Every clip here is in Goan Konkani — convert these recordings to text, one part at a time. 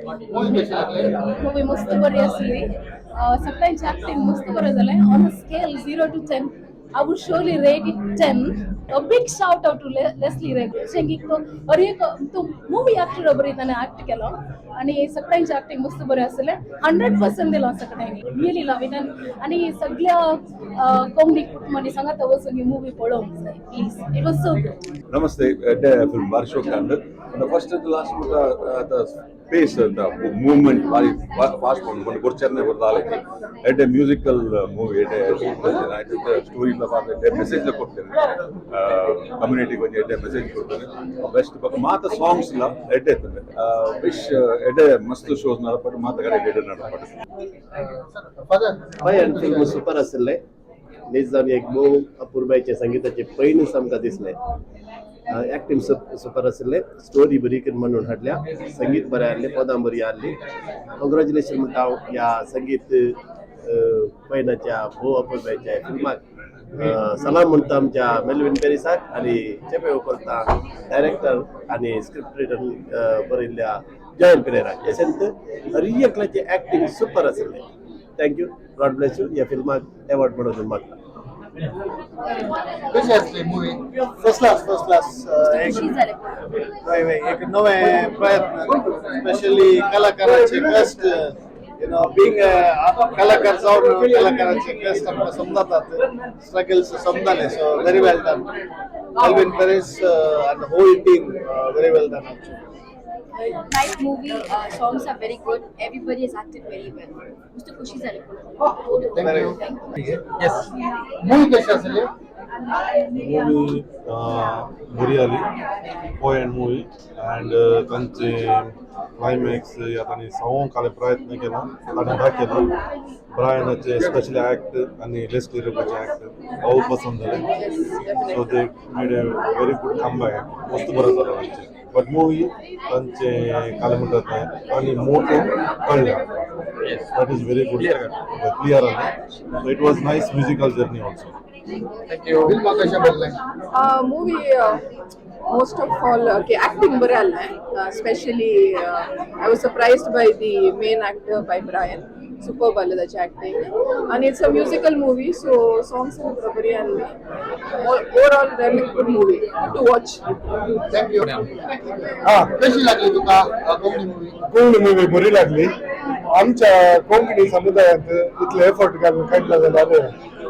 मूवी कशी लागली? मूवी मस्त बरी आसली. सगळ्यांची ऍक्टिंग मस्त बरें जालें. On a scale 0 to 10, I would surely rate it 10. A big shout out to Leslie Rego. शेंगीक तो हर एक तो मूवी ऍक्टर बरी ताणें ऍक्ट केलो आणि सगळ्यांची ऍक्टिंग मस्त बरें आसलें. 100% दिलो सगळ्यांनी. Really love it. आणि सगळ्या कोंकणी कुटुंबांनी सांगात वचून ही मूवी पळोवंक जाय, please. It was so good. ನಮಸ್ತೆ. ಎಡ್ಡೆ ಫಿಲ್ಮ್, ಭಾರಿ ಶೋಕ್ and first last pace, movement ಭಾರಿ ಫಾಸ್ಟ್ ಪೋಂಡು ಕೊರ್ಚರ್ನೆ ಬರ್ದಾಲಕ್ಕೆ. ಎಡ್ಡೆ ಮ್ಯೂಸಿಕಲ್ ಮೂವಿ, ಎಡ್ಡೆ ಸ್ಟೋರಿ ಇಲ್ಲ, ಎಡ್ಡೆ ಮೆಸೇಜ್ ಕೊಡ್ತೇನೆ. ಕಮ್ಯುನಿಟಿಗೆ ಒಂಜಿ ಎಡ್ಡೆ ಮೆಸೇಜ್ ಕೊಡ್ತೇನೆ. ಬೆಸ್ಟ್ ಬೊಕ್ಕ ಮಾತ ಸಾಂಗ್ಸ್ ಇಲ್ಲ ಎಡ್ಡೆ ಇರ್ತದೆ. ವಿಶ್ ಎಡ್ಡೆ ಮಸ್ತ್ ಶೋಸ್ ನಡಪಟ್ಟು, ಮಾತ ಕಡೆ ಎಡ್ಡೆ ನಡಪಟ್ಟು. फादर. पयण फिल्म सुपर आशिल्लें. नीज जावन एक भोव अपुरबायचे संगिताचे पयलींच आमकां दिसलें. एक्टिंग सुपर आशिल्लें. स्टोरी बरी करून म्हणून हाडल्या, संगीत बरें आहलें, पदां बरी आहली. कॉंग्रॅच्युलेशन म्हणटा हांव ह्या संगीत पयणाच्या भोव अपुरबायच्या फिल्माक. सलाम म्हणटा आमच्या मेलविन पेरिसाक आनी चेपे करता डायरेक्टर आनी स्क्रिप्ट रिटन बरयल्ल्या जॉयल पिरेराक. तशेंच हर एकल्याचें एक्टिंग सुपर आशिल्लें. Thank you, God bless you. ह्या फिल्माक एवॉर्ड म्हणून मागता. कशी असली movie? First class, first class. एक खुशी जालें. हय हय, एक नवे प्रयत्न. स्पेशली कलाकाराचे कष्ट, you know being कलाकार जावन कलाकाराचे कष्ट आमकां समजतात, स्ट्रगल्स समजाले. So very well done, Melvin Peres and whole team. Very well done, actually. Nice movie. Songs are very good. Everybody has acted very well. मस्त खुशी झाली. Thank you. Yes, movie कशी असली? मूवी बरी आली, पोयण मूवी अँड तांचे क्लायमॅक्स या तांणी सवोंक काले प्रयत्न केला, ताणें दाखयला. ब्रायनाचे स्पेशल ऍक्ट आनी लेस्ली रेगोचे ऍक्ट भोव पसंत जाले. So they made a very good come back. मस्त बरें जालें तांचें. बट मूवी तांचे काले म्हणटात तें आनी मोटो कळ्ळें, that is very good, clear आलें. So it was nice musical journey also. Film कशें बघलें? Movie most of all okay, acting बरें आसलें. Specially I was surprised by the main actor, by Brian. Super आसलें ताचें acting आनी it's a musical movie, so songs पुरा बरी आहली. Overall, very good movie to watch. Thank you. कशी लागली तुका कोंकणी मूवी? कोंकणी मूवी बरी लागली. आमच्या कोंकणी समुदायांत इतले एफर्ट घालून काडला जाल्यार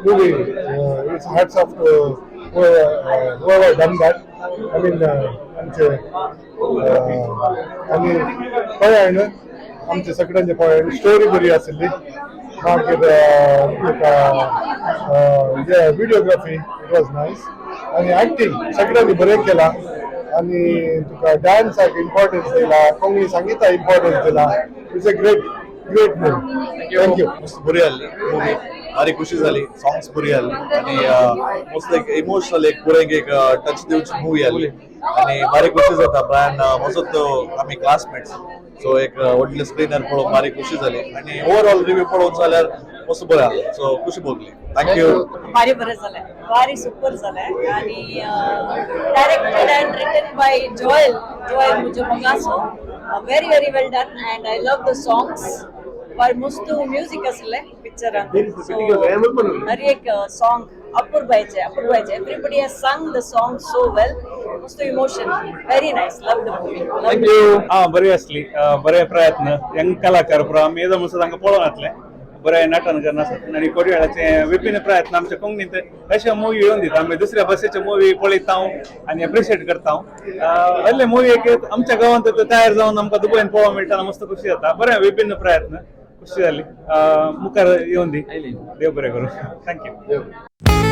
movie, it's hats off to whoever done that. I mean, आमचे आनी पळयण आमचे सगळ्यांचे पळयण स्टोरी बरी आशिल्ली. मागीर videography, it was nice. आनी ऍक्टिंग सगळ्यांनी बरें केलां आणि तुका डान्साक इम्पॉर्टन्स दिला, कोंकणी संगीताक इम्पॉर्टन्स दिला. It's a great, great movie. Thank you. मस्त बरी आसली मूवी, भारी खुशी जाली. सॉंग्स बरी आसली आणि मोस्ट लायक इमोशनल, एक पुरेंक एक टच दिवची मूवी आसली आणि भारी खुशी जाता. ब्रायन म्हजोच तो, आमी क्लासमेट्स. सो एक व्हडले स्क्रीनार पळोवन भारी खुशी जाली आणि ओवरऑल रिव्यू पळोवन जाल्यार मस्त बरें आसलें. सो खुशी भोगली. Thank you. भारी बरं झालंय, भारी सुपर झालंय आणि directed and written by Joel, Joel मुजो मोगासो. Very, very well done and I love the songs. भारी मस्त म्युझिक असले पिक्चरान. हर एक song अपुरबायचे, अपुरबायचे. Everybody has sung the song so well. मस्त emotion, very nice. Love the movie. Thank you. हा, बरी असली. बरे प्रयत्न. यंग कलाकार पुरो आमी येदो म्हणसर तांकां पळोवन जातलें. बरें नटन करना आनी कोडयाळाचे विभिन्न प्रयत्न. आमच्या कोंकणींत अशे मुवी येवन दिता. आमी दुसऱ्या भाशेचे मुवी पळयता आनी एप्रिशिएट करता. असले मुवी एक आमच्या गांवांत तयार जावन आमकां दुबयन पळोवंक मेळटा, मस्त खुशी जाता. बरें विभिन्न प्रयत्न, खुशी जाली. मुखार येवन दी, देव बरें करूं. Thank you.